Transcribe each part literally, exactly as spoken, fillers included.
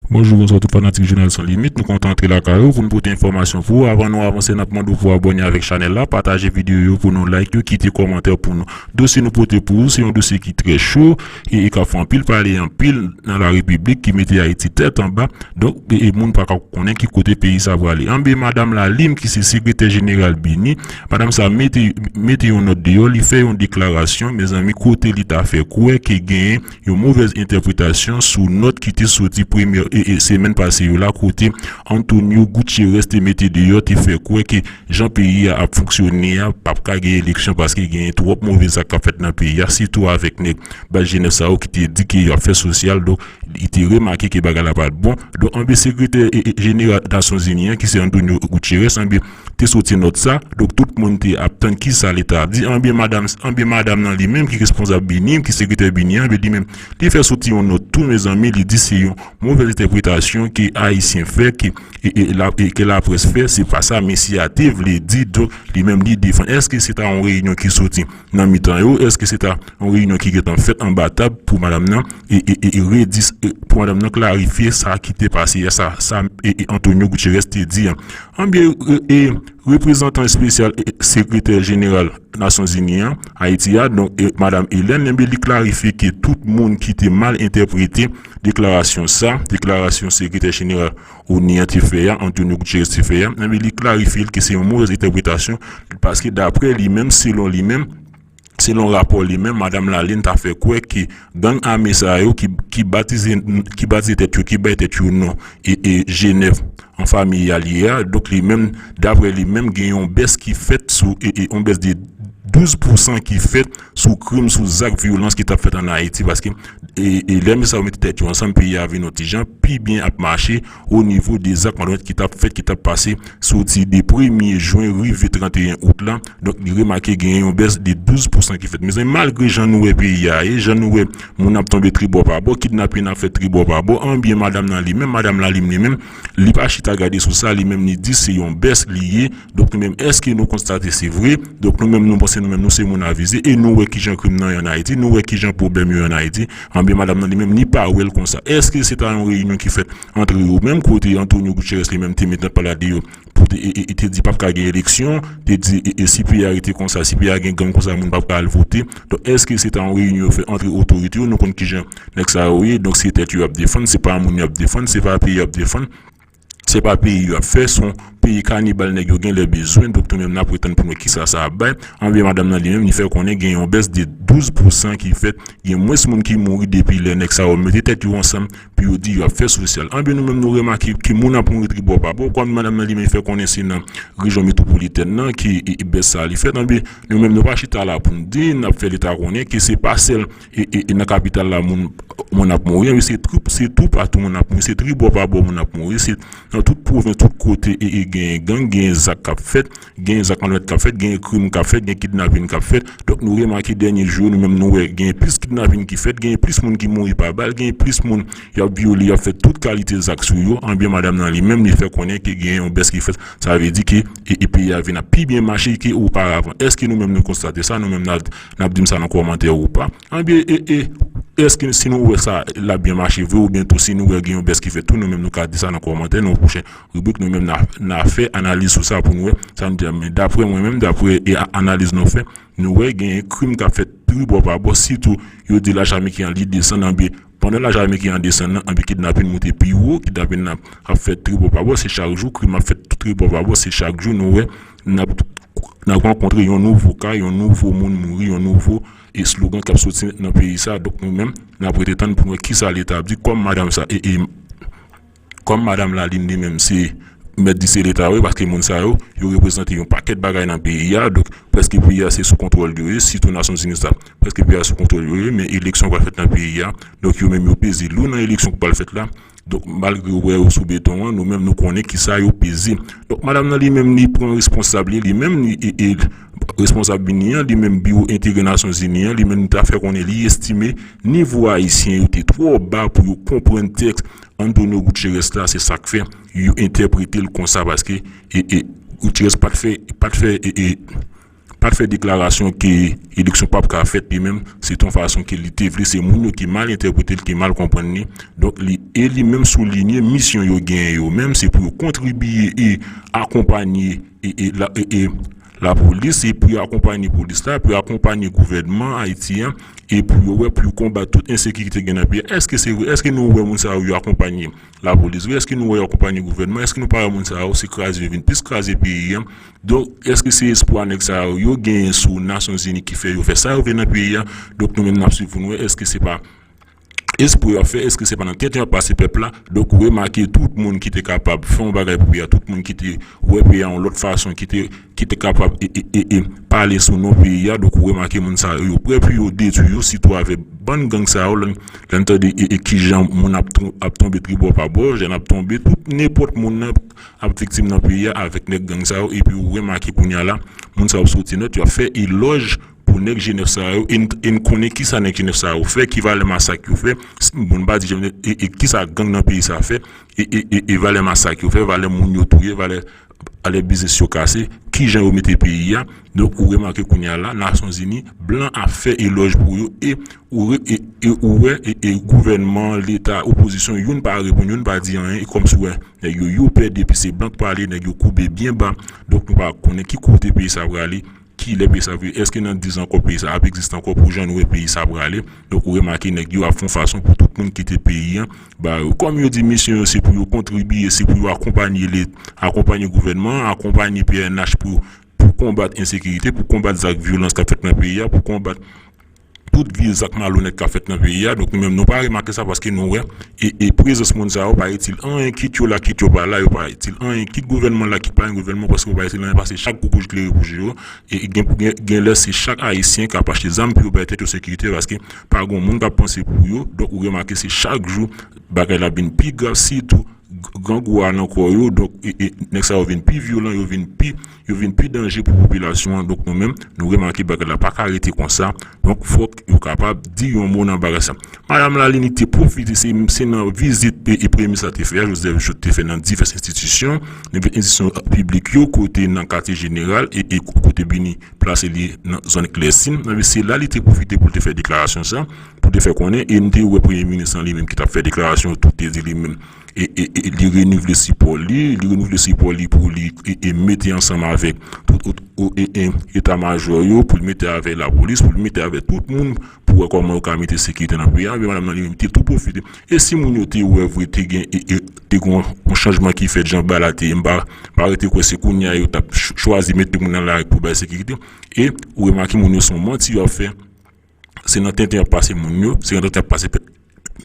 Bonjou, bonswa tout fanatik Jounal San Limit. Nou kontan antre lakay ou pou n pote enfòmasyon pou ou. Avan nou avanse, n ap mande w pou abòne avèk chanèl la, pataje videyo yo pou nou, like yo, kite kòmantè pou nou. Dosye nou pote pou ou, se yon dosye ki trè cho e, e k ap fè anpil pale, anpil nan larepiblik, ki mete Ayiti tèt anba. Donk, e, e moun pa ka konnen ki kote peyi sa prale. Anben, Madanm Lalim, ki se sekretè jeneral BINUH, madanm sa mete, mete yon nòt deyò, li fè yon deklarasyon, mezanmi, kote li ta fè kwè ke genyen yon movèz entèpretasyon sou nòt ki te soti premyè, e, e, semèn pase yo la, kote Antonio Gutiérrez te mete deyò, te fè kwè ke jan peyi a ap fonksyone a, p ap ka gen eleksyon paske genyen twòp move zak k ap fèt nan peyi a, sitou avèk nèg baz Jenèf sa yo ki te di ke y ap fè sosyal. Donk, li te remake ke bagay la pa t bon. Donk, anben, sekretè, e, e, jeneral Nasyonzini an, ki se Antonio Gutiérrez, anben, te soti nòt sa. Donk, tout moun te ap tann kisa li ta ap di. Anben, madanm, anben, madanm nan li menm, ki responsab BINUH, ki sekretè BINUH, anben, li menm, li fè soti yon nòt tou, mezanmi, li di se yon movèz entèpretasyon ke Ayisyen fè, ke, e, e, la, e, ke laprès fè, se pa sa mesye a te vle di. Donk, li menm, li defann. Èske se ta yon reyinyon ki soti nan mitan yo? Èske se ta yon reyinyon ki gentan fèt anba tab pou madanm nan, e, e, e, e redis-, e, pou madanm nan klarifye sa ki te pase yè, sa, sa, e, e Antonio Gutiérrez te di an? Anben, e, e, reprezantan espesyal, e, sekretè jeneral Nasyonzini an, Ayiti a, donk, e, madanm Hélène, enben, li klarifye ke tout moun ki te mal entèprete deklarasyon sa, deklarasyon sekretè jeneral ONU an te fè a, Antonio Gutiérrez te fè a, enben, li klarifye l ke se yon movèz entèpretasyon, paske daprè li menm, selon li menm, selon rapò li menm, madanm Lalim ta fè kwè ke gang ame sa yo ki, ki batize, ki batize tèt yo, ki bay tèt yo non, e, e Jenèf an familyal ye a. Donk, li menm, daprè li menm, gen yon bès ki fèt sou, e, e, yon bès de douz pousan ki fèt sou krim, sou zak vyolans ki t ap fèt ann Ayiti, paske, e, e lè mesye sa yo mete tèt yo ansanm, peyi a vin yon ti jan pi byen ap mache o nivo de zak malonèt ki t ap fèt, ki t ap pase soti de premye jen rive trannteyen out la. Donk, li remake genyen yon bès de douz pousan ki fèt. Mezanmi, malgre jan nou wè peyi a ye, jan nou wè moun ap tonbe tribò pa bò, kidnapin ap fèt tribò pa bò, anben, madanm nan li menm, madanm Lalim li menm, li pa chita gade sou sa, li menm li di se yon bès li ye. Donk, nou menm, èske nou konstate se vre? Donk, nou menm, nou panse nou menm, nou se moun avize, e nou wè kijan krim nan ye ann Ayiti, nou wè kijan pwoblèm yo ann Ayiti. Anben, madanm nan li menm, li pa wè l konsa. Èske se ta yon reyinyon ki fèt antre yo menm, kote Antonio Gutiérrez li menm te met nòt pa l la deyò pou te, e, e, e te di p ap ka gen eleksyon, te di, e, e, si peyi a rete konsa, si peyi a gen gang konsa, moun p ap ka al vote? Donk, èske se ta yon reyinyon yo fè antre otorite yo? Nou konn kijan nèg sa yo ye. Donk, se tèt yo y ap defann, se pa moun y ap defann, se pa peyi y ap defann, se pa peyi yo ap fè, se yon peyi kanibal nèg yo genlè bezwen. Donk, nou menm, n ap ret tann pou n wè kisa sa ap bay. Anben, madanm nan li menm, li fè konnen gen yon bès de douz pousan ki fèt, gen mwens moun ki mouri depi lè nèg sa yo mete tèt yo ansanm pou yo di y ap fè sosyal. Anben, nou menm, nou remake ke moun ap mouri tribò pa bò, kòm madanm nan li menm fè konnen se nan rejyon metwopolitèn nan ke, e, e, bès sa li fèt. Anben, nou menm, nou pa chita la pou n di, n ap fè Leta konnen ke se pa sèl, e, e, e nan kapital la moun, moun ap mouri, anben, se tou, se toupatou moun ap mouri, se tribò pa bò moun ap mouri, se nan tout pwovens, tout kote, e, e, genyen gang, genyen zak k ap fèt, genyen zak malonèt k ap fèt, genyen krim k ap fèt, genyen kidnapin k ap fèt. Donk, nou remake dènye jou yo, nou menm, nou wè genyen plis kidnapin ki fèt, genyen plis moun ki mouri pa bal, genyen plis moun y ap vyole, y ap fè tout kalite zak sou yo. Anben, madanm nan li menm, li fè konnen ke genyen yon bès ki fèt. Sa vle di ke, e, e peyi a vin ap pi byen mache ke oparavan. Èske nou menm nou konstate sa? Nou menm n ap, n ap di m sa nan kòmantè ou pa. Anben, e, e, èske si nou wè sa l ap byen mache vre, oubyen tou si nou wè gen yon bès ki fèt tou, nou menm nou ka di sa nan kòmantè, nan yon pwochen ribrik, nou menm n a, n a fè analiz sou sa pou nou wè sa nou di. Men daprè mwen menm, daprè, e, a-, analiz nou fè, nou wè genyen krim k ap fèt tribò pa bò, sitou yo di laj ameriken an li desann, anben, pandan laj ameriken an desann nan, anben, kidnapin moute pi wo, kidnapin nan ap fèt tribò pa bò, se chak jou, krim ap fèt tribò pa bò, se chak jou nou wè n ap, n ap rankontre yon nouvo ka, yon nouvo moun mouri, yon nouvo, e, slogan k ap soti nan peyi sa. Donk, nou menm, n ap rete tann pou n wè kisa Leta ap di, kòm madanm sa, e, e, kòm madanm Lalim li menm se mèt di se Leta wi, paske moun sa yo, yo reprezante yon pakèt bagay nan peyi a. Donk, prèske peyi a se sou kontwòl yo ye, sitou Nasyonzini sa, prèske peyi a sou kontwòl yo ye, men eleksyon pral fèt nan peyi a. Donk, yo menm yo peze lou nan eleksyon ki pral fèt la. Donk, malgre yo wè yo sou beton an, nou menm nou konnen kisa yo peze. Donk, madanm nan li menm li pran responsab li, li menm li, e, e, responsab BINUH an, li menm biwo enterè Nasyonzini an, li menm li ta fè konnen li estime nivo ayisyen yo te twò ba pou yo konprann tèks Antonio Gutiérrez la, se sa k fè yo entèprete l konsa, paske, e, e, Gutiérrez pa t fè, pa t fè, e, e, pa t fè deklarasyon ke eleksyon p ap ka fèt li menm, se t yon fason ke li te vle, se moun yo ki mal entèprete l, ki mal konprann li. Donk, li, e li menm soulinye misyon yo genyen yo menm, se pou yo kontribiye e akonpanye e, e, la, e, e lapolis, e pou yo akonpanye polis la, pou yo akonpanye gouvènman Ayiti an, e pou yo wè, pou yo konbat tout ensekirite gen nan peyi a. Èske se vre? Èske nou wè moun sa yo, yo akonpanye lapolis vre? Èske nou wè yo akonpanye gouvènman? Èske nou pa wè moun sa yo, se kraze yo vin plis kraze peyi an? Donk, èske se espwa nèg sa yo, yo genyen sou Nasyonzini ki fè yo fè sa yo vle nan peyi a? Donk, nou menm n ap swiv pou nou wè, èske se pa espwa y ap fè, èske se pa nan tenten y ap pase pèp la? Donk, ou remake tout moun ki te kapab fè yon bagay pou peyi a, tout moun ki te wè peyi a yon lòt fason, ki te, ki te kapab e, e, e, e, pale sou non peyi a. Donk, ou remake moun sa yo, yo prè pou yo detwi yo, sitou avèk bann gang sa yo, lè n, lè n tande e, e kijan moun ap, ton, ap tonbe tribò pa bò, jèn ap tonbe, tout nenpòt moun nan ap viktim nan peyi a avèk nèg gang sa yo, epi ou remake kounye a la, moun sa yo ap soti nèt, yo ap fè elòj pou nèg G nèf sa yo, e n, e n konnen kisa nèg G nèf sa yo fè, ki valè masak yo fè, s-, bon, n pa di G nèf, e, e kisa gang nan peyi sa fè, e, e, e, e valè masak yo fè, valè moun yo touye, valè, valè biznis yo kase, kijan yo mete peyi a. Donk, ou remake kounye a la, Nasyonzini, blan ap fè elòj pou yo, e ou, re, e, e ou wè, e, e gouvènman, leta, opozisyon, youn pa reponn, youn pa di anyen, e kòmsi w wè, nèg yo, yo pè depi se blan k pale, nèg yo koube byen ba. Donk, nou pa konnen ki kote peyi sa prale, ki lè peyi sa vre, èske nan diz an ankò peyi sa ap egziste ankò pou jan nou wè peyi sa prale. Donk, ou remake nèg yo ap fè yon fason pou tout moun kite peyi an ba yo. Kòm yo di misyon yo se pou yo kontribiye, se pou yo akonpanye le, akonpanye gouvènman an, akonpanye P N H pou, pou konbat ensekirite, pou konbat zak vyolans k ap fèt nan peyi a, pou konbat tout vye zak malonèt k ap fèt nan peyi a. Donk, nou menm, nou pa remake sa paske nou wè, e, e prezans moun sa yo pa itil anyen, kit yo la, kit yo pa la, yo pa itil anyen, kit gouvènman la, kit pa gen gouvènman, paske yo pa itil anyen, paske chak koukouj klere pou je yo. E, e gen, gen, gen lè se chak Ayisyen k ap achte zam pou yo bay tèt yo sekirite, paske pa gen moun k ap panse pou yo. Donk, ou remake se chak jou bagay la vin pi grav, sitou g-, grangou a nan kò yo. Donk, e, e, nèg sa yo vin pi vyolan, yo vin pi, yo vin pi danje pou popilasyon an. Donk, nou menm, nou remake bagay la pa ka rete konsa. Donk, fòk yo kapab di yon mo nan bagay sa. Madanm Lalini te pwofite, se, se nan vizit e, e premye ministè te fè a, Joseph Jouthe te fè nan divès enstitisyon, nan enstitisyon piblik yo, kote nan katye jeneral e, e kote BINUH plase li nan zòn Klèsin. Nan, se la li te pwofite pou l te fè deklarasyon sa, pou l te fè konnen, e n te wè premye minis lan li menm ki t ap fè deklarasyon, tou te di li menm, e, e, e li renouvle sipò li, li renouvle sipò li pou li, e, e mete ansanm avèk tout, tout, o, e, e, eta majò yo, pou l mete avèk lapolis, pou l mete avèk tout moun, pou wè kòman yo ka mete sekirite nan peyi a. Men madanm nan li menm te tou pwofite. E si moun yo te wè vre te gen, e, e, te gen yon, yon chanjman ki fèt jan bagay la te ye, m pa, m pa rete kwè se kounye a yo t ap ch-, chwazi mete moun nan lari pou bay sekirite. E ou remake moun yo se yon manti y ap fè. Se nan tenten y ap pase moun yo, se nan tenten y ap pase pèp,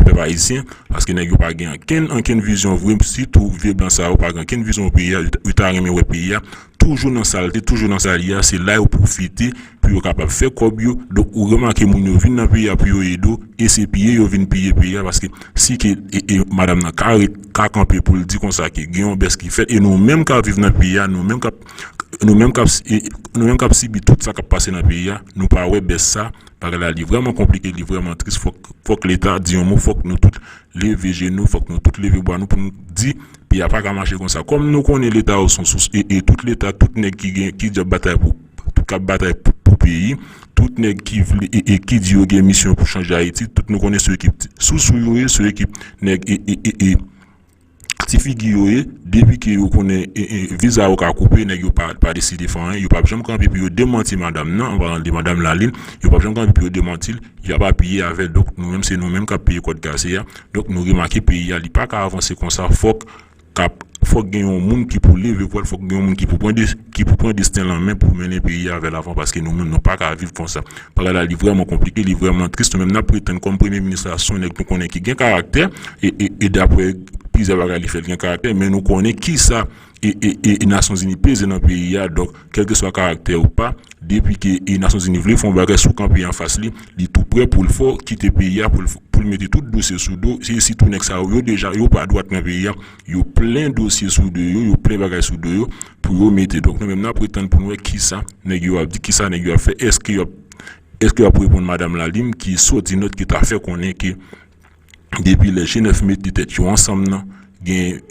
pèp ayisyen, paske nèg yo pa gen ankenn, ankenn vizyon vre, sitou vye blan sa yo pa gen ankenn vizyon pou peyi a, yo ta, yo ta renmen wè peyi a toujou nan sa l te, toujou nan sa l ye a, se la yo pwofite pou yo kapab fè kòb yo. Donk, ou remake moun yo vin nan peyi a pou yo ede w, e se piye yo vin piye peyi a, paske si ke, e, e, madanm nan ka ret, ka kanpe pou l di konsa ke gen yon bès ki fèt, e nou menm k ap viv nan peyi a, nou menm k ap, nou menm k ap, e, nou menm k ap sibi tout sa k ap pase nan peyi a, nou pa wè bès sa, bagay la li vrèman konplike, li vrèman tris, fòk, fòk Leta di yon mo, fòk nou tout leve je nou, fòk nou tout leve bra nou pou nou di, peyi a pa ka mache konsa. Kòm nou konnen Leta yo se yon sous, e, e tout Leta, tout nèg ki gen, ki djab batay pou, tout k ap batay pou, pou peyi, tout nèg ki vle, e, e ki di yo gen misyon pou chanje Ayiti, tout nou konnen se yo ki sousou yo ye, se yo ki nèg, e, e, e, e, ti figi yo ye, depi ke yo konnen, e, e, viza yo ka koupe, nèg yo pa, pa deside fè anyen, yo p ap janm kanpe pou yo demanti madanm nan, an palan de madanm Lalin, yo p ap janm kanpe pou yo demanti l, y ap apiye avè l. Donk, nou menm, se nou menm k ap peye kòd kase a. Donk, nou remake peyi a, li pa ka avanse konsa, fòk k ap, fòk gen yon moun ki pou leve vwa l, fòk gen yon moun ki pou pran de, ki pou pran desten l an men pou mennen peyi a vè lavan, paske nou menm, nou pa ka viv konsa. Bagay la, li vrèman konplike, li vrèman tris. Nou menm, n ap pretann kòm premye minis la, se yon nèg nou konnen ki gen karaktè, e, e, e daprè plizyè bagay li fè, li gen karaktè, men nou konnen kisa e, e, e, e Nasyonzini peze nan peyi a. Donk, kèlkeswa karaktè ou pa, depi ke, e, Nasyonzini vle fè yon bagay, si w kanpe anfas li, li tou prè pou l fè w kite peyi a, pou l, pou l mete tout dosye sou do w. Se sitou nèg sa yo, yo deja, yo pa dwat nan peyi a, yo plen dosye sou do yo, yo plen bagay sou do yo, pou yo mete. Donk, nou menm, n ap pretann pou n wè kisa nèg yo ap di, kisa nèg yo ap fè, èske y ap, èske y ap reponn madanm Lalin ki soti nòt ki ta fè konnen ke depi lè G nèf mete tèt yo ansanm nan, gen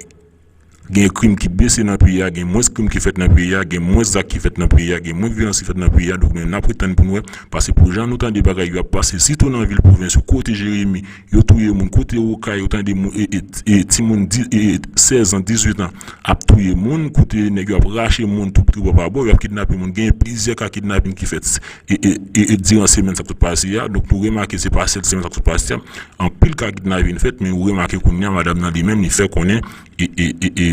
gen krim ki bese nan peyi a, gen mwens krim ki fèt nan peyi a, gen mwens zak ki fèt nan peyi a, gen mwens vyolans ki fèt nan peyi a. Donk, nou menm, n ap ret tann pou n wè, paske pou jan nou tande bagay yo ap pase, sitou nan vil pwovens yo, kote Jeremi, yo touye moun, kote Okay, yo tande moun, e, e, e, timoun di, e, e, sèz an, dizuit an, ap touye moun, kote nèg yo ap rache moun tout tribò pa bò, yo ap kidnape moun, gen plizyè ka kidnapin ki fèt, e, e, e, e, diran semèn sa k sot pase a. Donk, nou remake se pa sèl semèn sa k sot pase a, anpil ka kidnapin fèt, men ou remake kounye a, madanm nan li menm, li fè konnen, e, e, e, e,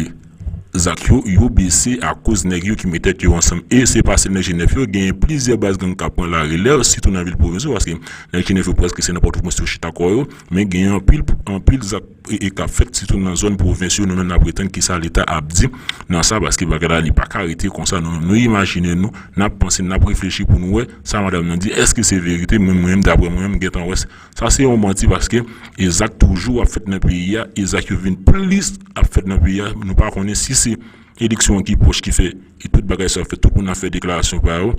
zak yo, yo bese akoz nèg yo ki met tèt yo ansanm. E se pa sèl nèg G nèf yo, genyen plizyè baz gang k ap pran larelèv, sitou nan vil pwovens yo, paske nèg G nèf yo prèske se nan Pòtoprens yo chita kò yo, men genyen anpil, anpil zak e, e k ap fèt, sitou nan zòn pwovens yo. Nou menm, n ap ret tann kisa Leta ap di nan sa, paske bagay la, li pa ka rete konsa. Nou menm, nou imajine nou, n ap panse, n ap reflechi pou nou wè sa madanm nan di, èske se verite? Mwen, mwen menm, daprè mwen menm, m gentan wè sa se yon manti, paske e zak toujou ap fèt nan peyi a, e zak yo vin plis ap fèt nan peyi a. Nou pa konnen si se eleksyon an ki pwòch ki fè e tout bagay sa ap fèt, tout moun ap fè deklarasyon pa yo,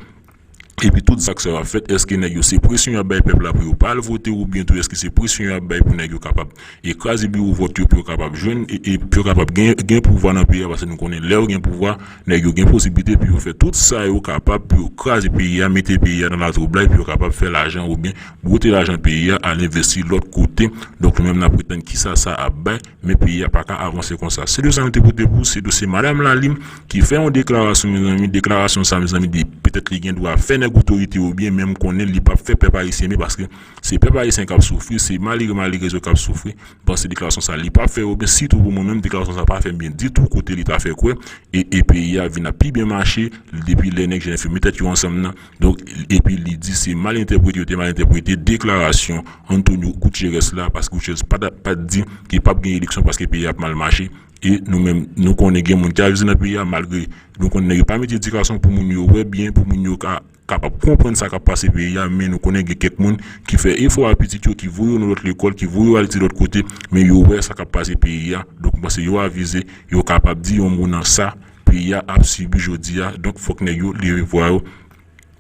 epi tout zak sa yo ap fèt. Èske nèg yo se presyon y ap bay pèp la pou yo pa al vote, oubyen tou èske se presyon y ap bay pou nèg yo kapab e kraze biwo vòt yo, pou yo kapab jwenn, e, e pou yo kapab gen, gen pouvwa nan peyi a? Paske nou konnen, lè yo gen pouvwa, nèg yo gen posiblite pou yo fè tout sa yo kapab pou yo kraze peyi a, mete peyi a nan latwoublay, pou yo kapab fè lajan oubyen bwote lajan peyi a, al envesti lòt kote. Donk, nou menm, n ap ret tann kisa sa ap bay, men peyi a pa ka avanse konsa. Se de sa nou te pote pou, se dosye madanm Lalim ki fè yon deklarasyon, mezanmi. Deklarasyon sa, mezanmi, li, petèt li gen dwa fè nèg otorite yo byen, men m konnen li p ap fè pèp ayisyen byen, paske se pèp ayisyen k ap soufri, se malere, malerèz yo k ap soufri. M panse deklarasyon sa, li p ap fè yo byen, sitou pou mwen menm, deklarasyon sa pa fè m byen ditou, kote li ta fè kwè e, e peyi a vin ap pi byen mache depi lè nèg G nèf yo met tèt yo ansanm nan. Donk, epi li di se mal entèprete, yo te mal entèprete deklarasyon Antonio Guterres la, paske Guterres pa t, pa t di ke p ap gen eleksyon paske peyi a ap mal mache. E nou menm, nou konnen gen moun ki avize nan peyi a, malgre nou konnen nèg yo pa mete edikasyon pou moun yo wè byen, pou moun yo ka, kapab konprann sa k ap pase peyi a, men nou konnen gen kèk moun ki fè efò a pitit yo, ki voye yo nan lòt lekòl, ki voye yo al etidye lòt kote, men yo wè sa k ap pase peyi a. Donk, m panse yo avize, yo kapab di yon mo nan sa peyi a ap sibi jodi a. Donk, fòk nèg yo leve vwa yo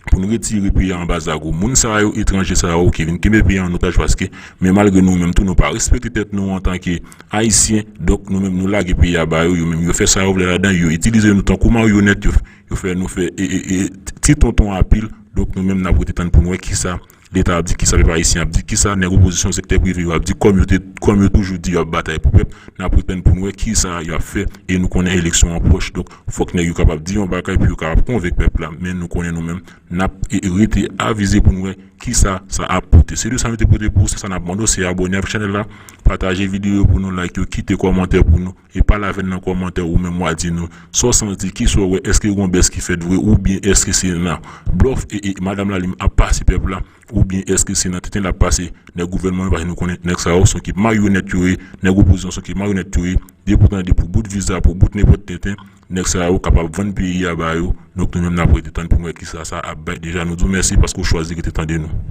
pou n retire peyi a anba zago moun sa yo, etranje sa yo ki vin kenbe peyi a an otaj, paske, men malgre nou menm tou, nou pa respekte tèt nou antanke Ayisyen, donk nou menm nou lage peyi a ba yo, yo menm yo fè sa yo vle ladan, yo itilize nou tankou maryonèt, yo, yo fè nou fè e, e, e, ti tonton a pil. Donk nou menm n ap rete tann pou n wè kisa Leta ap di, kisa pèp ayisyen ap di, kisa nèg opozisyon, sektè prive yo ap di, kòm yo te, kòm yo toujou di yo ap batay pou pèp. N ap ret tann pou n wè kisa y ap fè, e nou konnen eleksyon an pwòch, donk fòk nèg yo kapab di yon bagay pou yo kapab konvenk pèp la, men nou konnen nou menm, n ap e, rete avize pou n wè kisa sa ap pote. Se de sa nou te pote pou ou, se sa n ap mande w, se abòne avèk chanèl la, pataje videyo pou nou, like yo, kite kòmantè pou nou, e pale avè n nan kòmantè ou menm, w a di nou sa w santi, kisa w wè, èske gon bès ki fèt vre, oubyen èske se nan blòf e, e madanm Lalim ap pase pèp la, oubyen èske se nan tenten l ap pase nèg gouvènman yo, paske nou konnen nèg sa yo se yon ekip maryonèt yo ye, nèg opozisyon se yon ekip maryonèt yo ye, depi w tande pou bout viza, pou bout nenpòt tenten, nèg sa yo kapab vann peyi a ba yo. Donk nou menm n ap rete tann pou n wè kisa sa ap bay. Deja nou di w mèsi paske w chwazi rete tande nou.